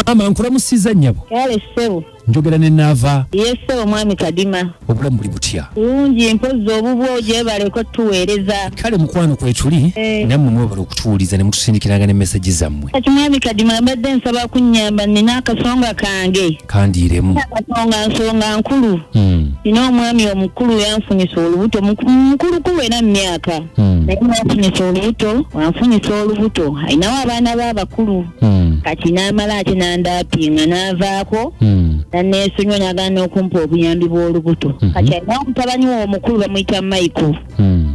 Maama nkulamusiza nnyabo. Kale ssebo. Njogera ne Naava. Ye ssebo mwami Kadima. Obulamu buli butya? Bulungi mpozzi obubwo gyebaleko tuweereza. Kale mukwano kwetuli nammwe mwebale okutuwuliza ne mutusindikiranga ne message zammwe. Kati mwami Kadima mbadde nsaba kunnyamba nnina akasonga kange. Kandiiremu. Akasonga nsonga nkulu. Nina omwami omukulu yanfunyisa olubuto mukulukulu era mu myaka. Naye yanfunyisa olubuto, wanfunyisa olubuto. Alinawo abaana b'abakulu. Kati n'amala ate n'andaapinga n'avaako. Naneesonyiwa n'agaana okumpa obuyambi bw'olubuto. Kati alinawo mutabani we omukulu bamuyita Michael.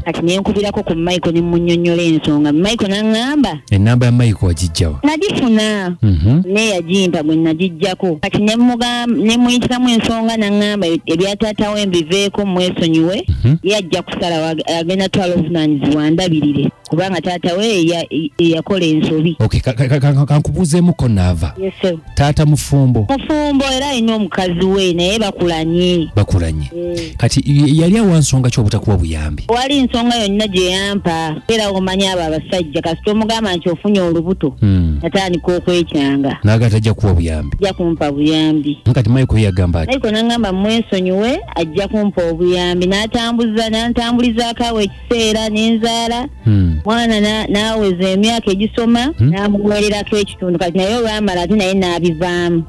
Kati ne nkubirako ku Michael ne munnyonnyola ensonga. Michael n'aŋŋamba. Ennamba ya Michael wagiggyawa? Nagifuna. Naye yagimpa bwe nagiggyako. Kati ne muyitiramu ensonga n'aŋŋamba ebya taata we mbiveeko mwesonyiwe. Ye ajja kusalawo agenda twala obuvunaanyizibwa ndabirire. Kubanga taata we yakola ensobi. Okay, kankubuuzeemuko Naava. Yes sir. Taata mufumbo? Mufumbo era alina omukazi we naye bakulanye. Bakulanye. Kati yali awa nsonga ki obutakuwa buyambi? Wali nsonga yonna gye yampa. Era omanyi abo abasajja kasita omugamba nti ofunye olubuto. Natandika okwekyanga. N'agamba tajja kuwa buyambi. Ajja kumpa buyambi. Kati Michael yagamba ati? Michael n'angamba mwesonyiwe ajja kumpa obuyambi. N'atambuza n'antambulizaako awo ekiseera n'enzaala. Mwana n'aweza emyaka egisoma n'amuweererako ekitundu kati naye olwamala ate naye n'abivaamu.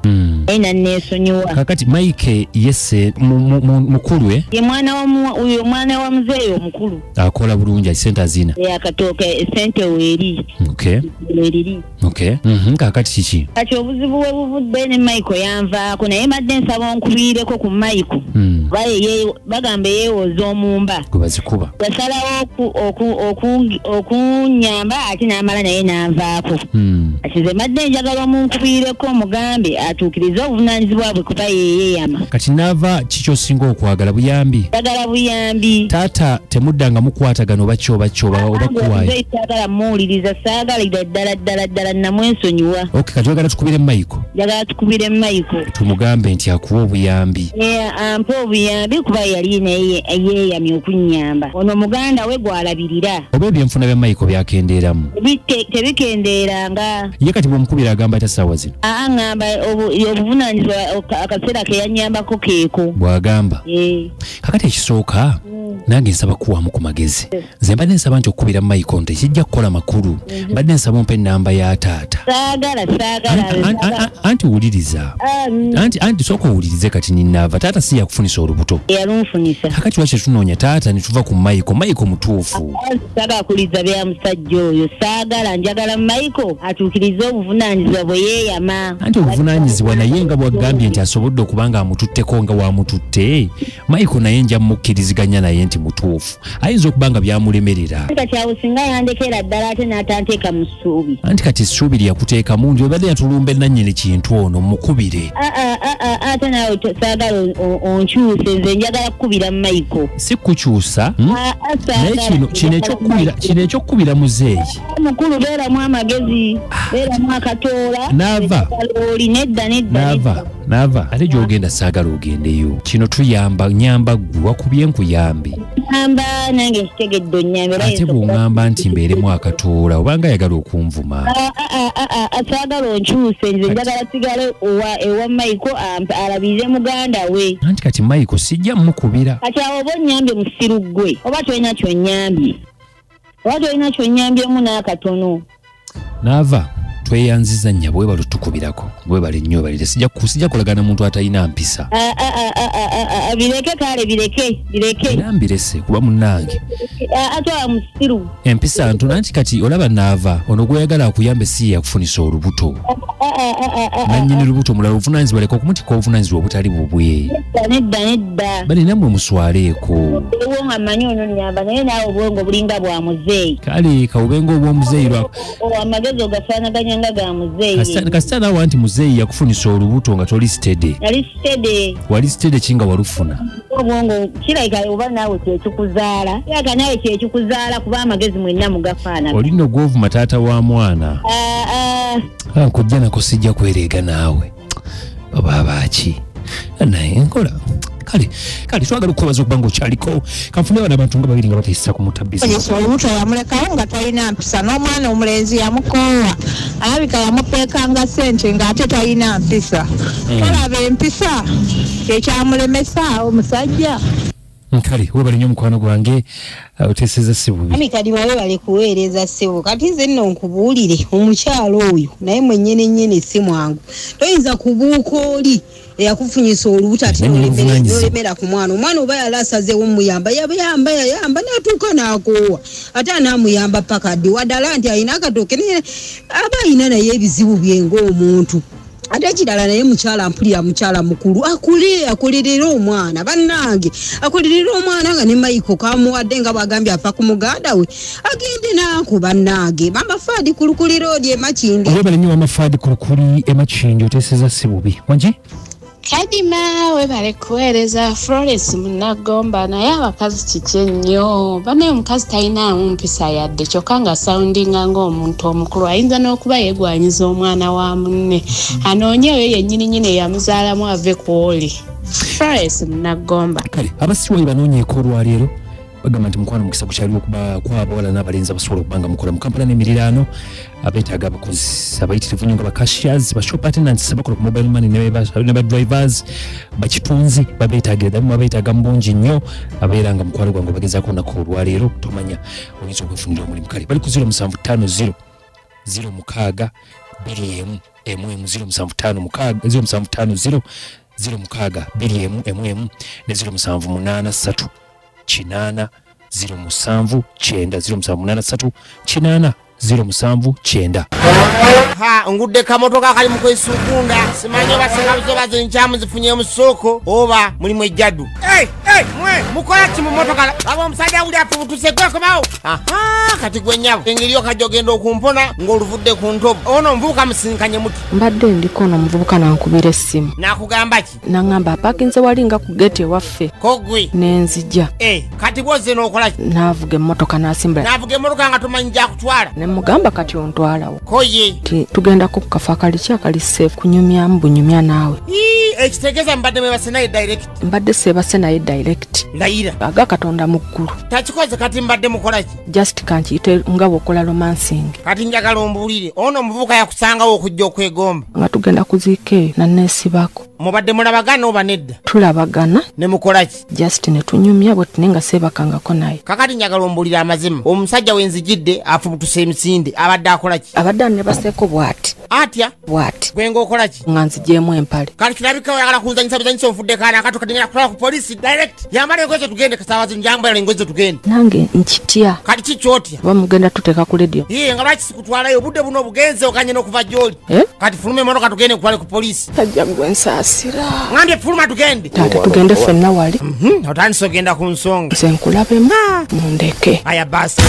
Naye nanneesonyiwa. Kakati Mike yese mukulu ye mwana wa uyo mwana wa muzeeyi omukulu. Akola bulungi esente azina. Akatooka esente weeri. Okay. Weeriri. Okay. Kakati kiki? Kati obuzibu we buvudde ne Michael yanvaako naye mbadde nsaba onkubiireko ku Michael. Bagamba yeewoza omumba. Gwe bazikuba. Yasalawo okunyamba ate n'amala naye n'anvaako. Kati nze mbadde njagala omunkubiireko omugambe atuukirize obuvunaanyizibwa bwe kuba yeeyama. Kati Naava kiki osinga okwagala buyambi? Njagala buyambi. Taata temuddanga mukwatagana oba ki oba ki oba kuwaayo? Nze saagala mmuwuliriza saagala ddala ddala ddala namwesonyiwa. Okay, kati oyagala tukubire Michael? Njagala tukubire Michael. Tumugambe nti akuwa obuyambi. Ampe obuyambi kuba yali naye yeeyamye okunnyamba. Ono muganda we gw'alabirira. Oba ebyenfuna bya Michael byakendeeramu? Tebikendeeranga. Ye kati bw'omukubira agamba atya ssaawa zino? Aŋŋamba obuvunaanyizibwa akaseera ke yannyambako keeko. Bw'agamba? Kakati ekisooka nange nsaba kuwaamu ku magezi. Nze mbadde nsaba nti okukubira Michael nti kijja kukola makulu. Mbadde nsaba ompe ennamba ya taata. Saagala saagala. Anti wuliriza. Anti sooka owulirize kati Ninaava. Taata si yakufunisa olubuto. Yalunfunisa. Kakati lwaki tunoonya taata ne tuva ku Michael? Michael mutuufu. Saagala kuliza bya musajja oyo. Saagala njagala Michael atuukirize obuvunaanyizibwa bwe yeeyama. Anti obuvunaanyizibwa naye nga bw'agambye nti asobodde okuba nga amututteko nga wamututte. Michael naye nja mukkiriziganya naye nti mutuufu. Ayinza okuba nga byamulemerera. Kati awo singa yandekera ddala ate n'atanteeka mu ssuubi. Anti kati essuubi lye yakuteekamu nti obadde yatulumba ennannyini kintu ono mukubire. Ate naawe saagala onkyuse nze njagala kukubira Michael. Si kukyusa. Naye kino ekyokukubira muzeeyi. Mukulu beeramu amagezi, beeramu akatoola. Naava. Nedda nedda. Naava ate gy'ogenda saagala ogendeyo. Kino tuyamba nyamba ggwe wakubye nkuyambe. Ŋŋamba nange nkitegedde onnyambe. Ate bw'oŋŋamba nti mbeeremu akatoola obanga ayagala okunvuma. Saagala onkyuse nze njagala sigale ewa Michael alabirire muganda we. Anti kati Michael sijja mmukubira. Kati awo oba onnyambye musiru ggwe oba tolina ky'onnyambye. Oba tolina ky'onnyambyemu n'akatono. Naava tweyanziza nnyabo webale otukubirako. Webale nnyo webalire. Sijja kulagana muntu atalina mpisa. Bireke kale bireke bireke. Era mbirese kuba munnange. Atwala musiru. Empisa ntono anti kati olaba Naava ono gw'oyagala akuyambe si ye yakufunisa olubuto. Nannyini lubuto mulala obuvunaanyizibwa leka okumutikka obuvunaanyizibwa obutali bubwe. Nedda nedda. Bali nammwe muswaleeko. Ewo nga mmanyi ono nnyamba naye naawe obwongo bulinga bwa muzeeyi. Kale kawubenga obw'omuzeeyi lwa. Amagezi ogafaanaganya nga ga muzeeyi. Kasita naawe anti muzeeyi yakufunisa olubuto nga toli steady. Nali steady. Wali steady ki nga walufuna? Obwongo kirabika oba naawe kyekikuzaala. Kirabika naawe kyekikuzaala kuba amagezi mwenna mugafaanana. Oli nno gw'ovuma taata wa mwana. Nkujja nako sijja kwereega naawe. Oba baaki? Naye nkola. Kale kale twagala okubaza okuba ng'okyaliko. Kanfune bano abantu nga babiri nga bateesa ku mutabbizi. Olubuto yamulekawo nga talina mpisa, n'omwana omulenzi yamukoowa, alabika yamupeekanga ssente ng'ate talina mpisa. Tolaba empisa kyekyamulemesa omusajja. Kale webale nnyo mukwano gwange, oteesezza si bubi. Ami kadi webale kuweereza ssebo. Kati nze nno nkubuulire, omukyalo oyo naye mwennyini nnyini si mwangu. Toyinza kubuuka oli eyakufunyisa olubuto ate n'olemera ku mwana. Omwana oba yali asazeewo muyamba, yayamba yayamba n'atuuka n'akoowa, ate anaamuyamba paka ddi? Waddala nti alina akatooke, aba alina naye ebizibu bye ng'omuntu. Ate ekirala naye mukyala mpulira mukyala mukulu akule, akolerere omwana bannange, akolerere omwana nga ne Michael kamuwadde nga bw'agambye afa ku muganda we, agende naako bannange. Mama Fadi Kulukuli Road e Makindye. Webale nnyo Mama Fadi Kulukuli e Makindye, oteesezza si bubi. Wangi? Kadima webale kuweereza. Florence Munagomba, naye abakazi kiki ennyo banaye, omukazi talinaamu mpisa yadde, kyokka nga soundinga ng'omuntu omukulu. Ayinza n'okuba yeegwanyiza omwana wa munne, anoonye oyo yennyini nnyini eyamuzaalamu ave ku oli. Florence Munagomba. Kale abasiwayi banoonyeeko olwaleero, bagamba nti mukwano mukisa gukyaliwo kuba abawala n'abalenzi abasobola okuba nga mukola mu Kampala n'emiriraano, abeetaaga abakozi abayitirivu nnyo nga ba cashiers, ba shop attendants, abakola ku mobile money, ne ba drivers, bakitunzi babeetaagira ddala, babeetaaga mu bungi nnyo. Abeera nga mukwano gwange obagezaako olunaku olwaleero, tomanya oyinza okwefunira omulimu. Kale bali ku 0750 06 21 11 0756 0750 06 21 11 ne 0783 8 07 9 0783 8 07 9. Ha, ngudde kamotoka kali mu kwesukunda, simanyi oba singa bazo nkyamu zifunye mu soko oba mulimu ejjaddu. Hey, hey, mwe mukola ki mu motoka? Abo omusajja uli afubutuse gwekomawo. Aha, kati gwe nnyabo engeri okajja ogenda okumpona ng'oluvudde ku ntobo. Ono omuvubuka musinkanye muti. Mbadde ndiko ono omuvubuka nankubira essimu. Nakugamba ki? Nangamba apakinze wali nga ku gate ewaffe. Kogwe. Nenzija. Kati bw'ozze n'okola ki? Naavuga emmotoka n'asimbula. Naavuga emmotoka nga tomanyi gy'akutwala. Ne mugamba kati ontwalawo. Koye. Tugenda ku kafa akali ki akali safe kunyumyamu bunyumya naawe. Ekitegeeza mbadde mwebase naye direct. Mbadde seebase naye direct. Layira. Aga Katonda mu ggulu. Takikoze kati mbadde mukola ki? Just kankiyite nga bw'okola romancing. Kati njagala ombuulire, ono omuvubuka yakusangawo okujja okwegomba. Nga tugenda kuziika eyo nanneesibako. Mubadde mulabagana oba nedda? Tulabagana. Ne mukola ki? Just ne tunyumya bwe tune nga seebakangako naye. Kakati njagala ombuulire amazima. Omusajja wenzijidde afubutuse emisinde, abadde akola ki? Abadde annebaseeko bw'ati. Atya? Bw'ati. Gwe ng'okola ki? Nga nzigyemu empale. Kati kirabika oyagala kunzanyisa bizanyisa onfudde kaana akato, kati ngenda kutwala ku poliisi direct. Yambala engoye zo tugende, kasaawa zino yambala engoye zo tugende. Nange nkitya. Kati ki ky'otya? Oba mugenda tuteeka ku radio. Yee, nga lwaki sikutwalayo obudde buno obugenze oganye n'okuva gy'oli? Kati fuluma emmotoka tugende nkutwale ku poliisi. Tajja gwe nsaasira. Ngambye fuluma tugende. Taata tugende ffenna wali. Otandise ogenda ku nsonga. Nze nkulabemu mundeke. Aya basi.